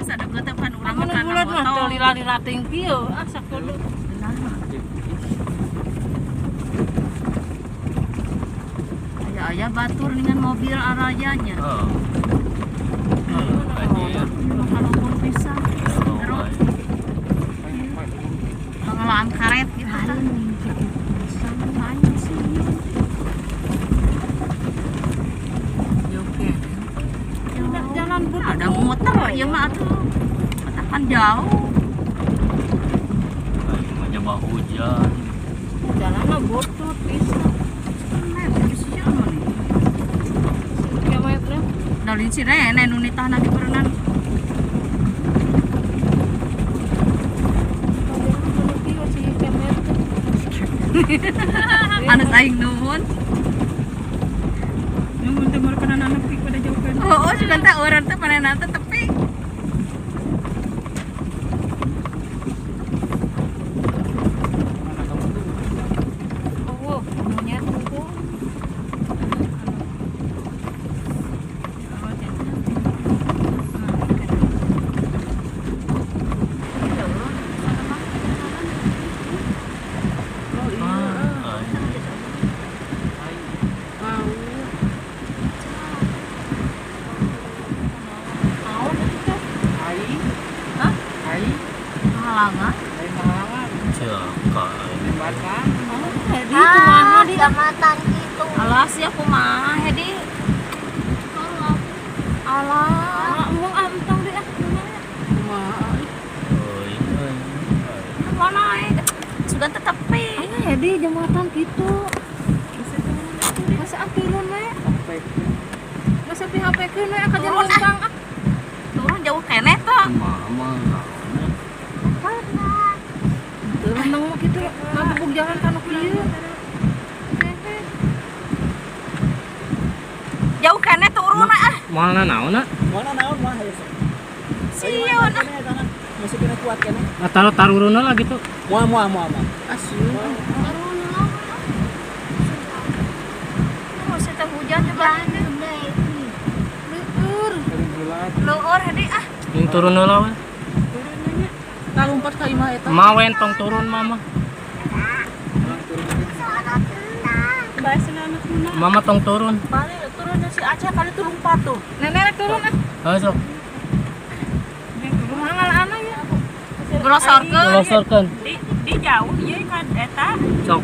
Asa deukeut teh pan urang Anu mah bulat mah kana teu lila-lila teuing kieu ah sakudu. Aya-aya batur dengan mobil arayanya. Oh. Anjir. Kalau pisan. Terus pengelolaan karet gitu kan. Jalan butuh. Ada motor ya mah atuh. Kan jauh. Aing mah jaba hujan. Jalan mah butut pisan. Dari si Rene nu nitahna di berenang. Anu aing nuhun. Nuhun teh meureunan anu nepi pada jauh kan. Oh, sugan teh urang teh manehna teh tepi. Oh, monyet tuh. Jambatan itu. Alah sia kumaha Hedi? Alah, embung ah entong deui ah kumaha. Kumaha sudah tetepi. Aya Hedi jembatan kitu. Masa turun we. Masa PHP-keun we ka jalan lempang ah. Turun jauh keneh teh. Mama. Turun nang mah kitu ngabubuk jalan ka nu kieu. Jauh keneh turun ah. Mana naon ah? Mana naon mah hayu sok. Sieun ah. Masih kena kuat keneh. Ah taruh taruruna lah gitu. Moal moal moal moal. Asieun. Taruruna. Oh, teh hujan coba. Leueur. Leueur Hedi ah. Yang turun heula we. Turunnya. Tah lompat ka imah eta. Mawen tong turun mama. Mama tong turun. Balik turun si Aceh kali tuh lompat tuh. Nenek turun ah. Heeh sok. Kumaha ngalaana ya? Glosorkeun. Glosorkeun. Di jauh ieu kan eta. Sok.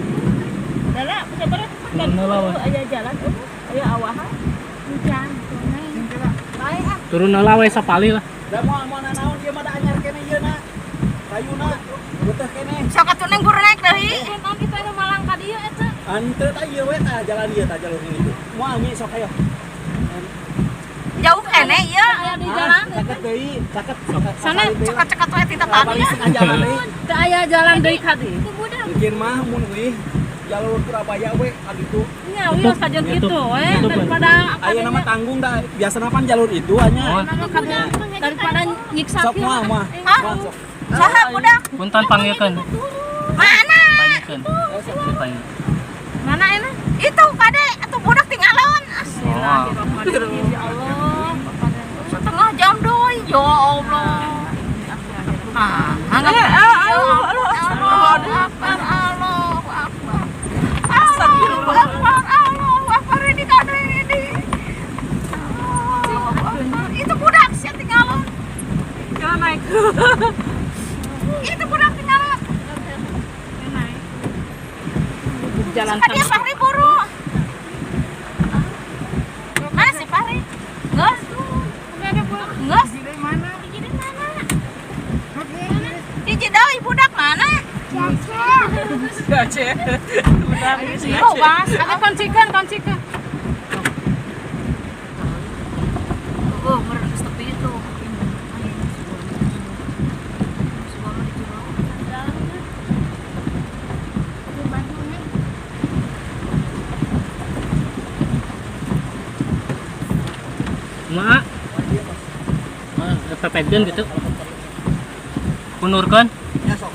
Dala sabar Turun heula we. Aya jalan aya awahan. Hujan. Bae ah. Turun heula we sapali lah. Da moal moal nanaon ieu mah da anyar keneh ieu na. Kayuna beteh keneh. Sok atuh neng buru naik deui. Kan kita nu malang ka dieu eta. Henteu tah ieu we tah jalan ieu tah jalur ini. Moal mi sok hayo. Jauh keneh ieu. Aya di jalan. Caket deui, caket. Sana Cekat-cekat we ti tadi. Jalan deui. Teu aya jalan deui ka dieu. Mungkin mah mun euy jalur Surabaya we ka ditu. Nya wios kajian kitu we daripada aya nama tanggung da biasana pan jalur itu anya. Daripada nyiksa sok moal moal. Hah? Saha budak? Punten panggilkeun. Mana? Panggilkeun. Panggil. Mana enak? Itu kade atuh budak tinggalon. Bismillahirrahmanirrahim. Ya Allah. Setengah jam deui. Ya Allah. Ah, anggap. Aduh, aduh, Allahu Akbar, Allahu Akbar. Allahu Akbar, Allahu Akbar ini kade ini. Allahu Akbar. Itu budak sia tinggalon. Jangan naik. Itu budak tinggalon. Naik. Jalan Dia Fahri buru. Mana si Fahri? Nges. Nges. Di mana? Di mana? Di deui budak mana? Aceh. Budak si Oh, bas. Ada kuncikan, kuncikan. Oh, meureun geus tepi itu. Mak. Pepedkeun gitu. Kunurkeun. Ya sok.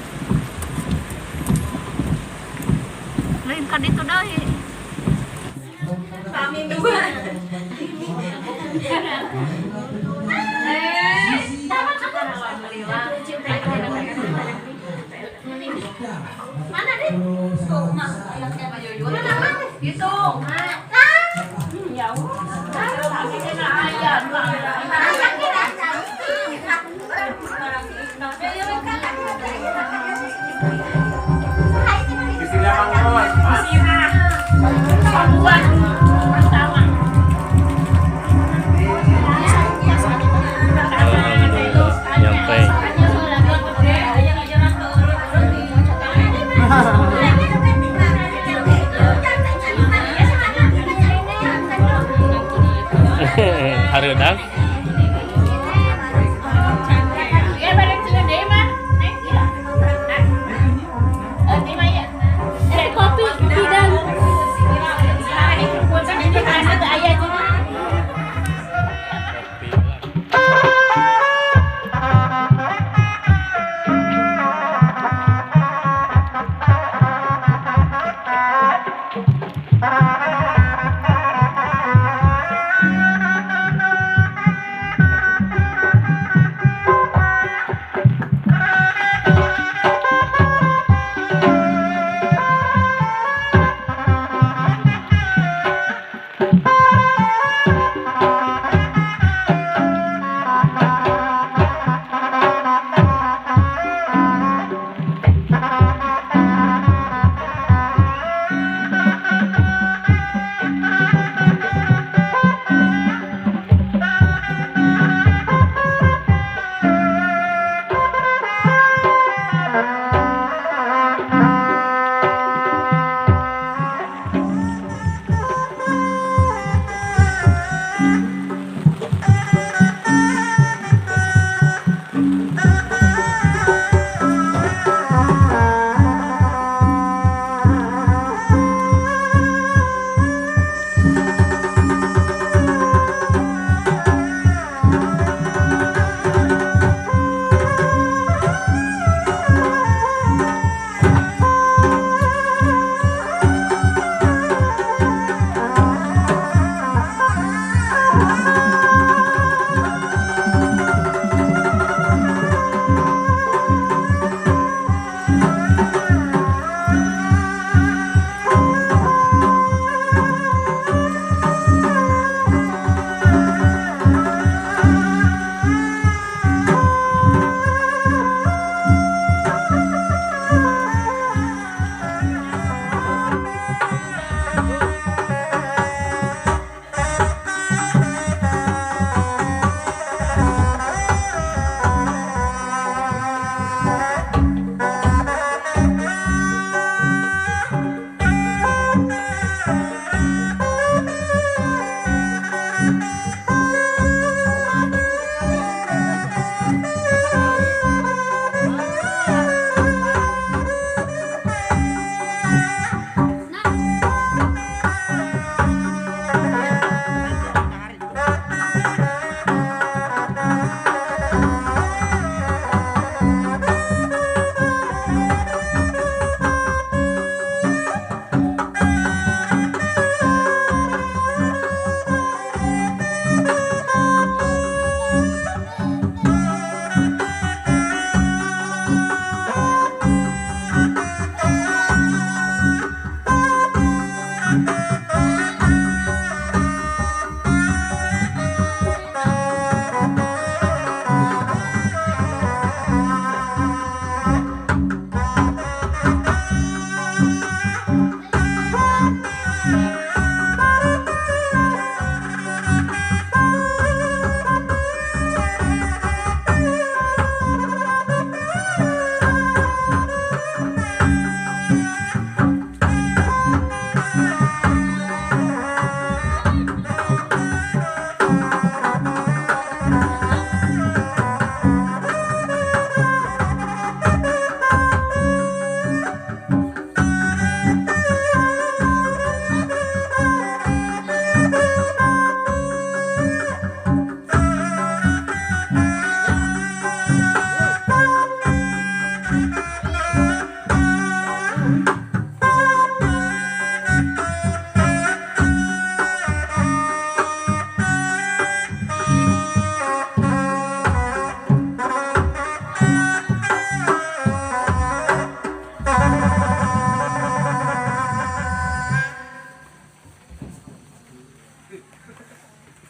Lain ka ditu deui. Kami dua. Gitu. Alhamdulillah nyampe. Hareudang.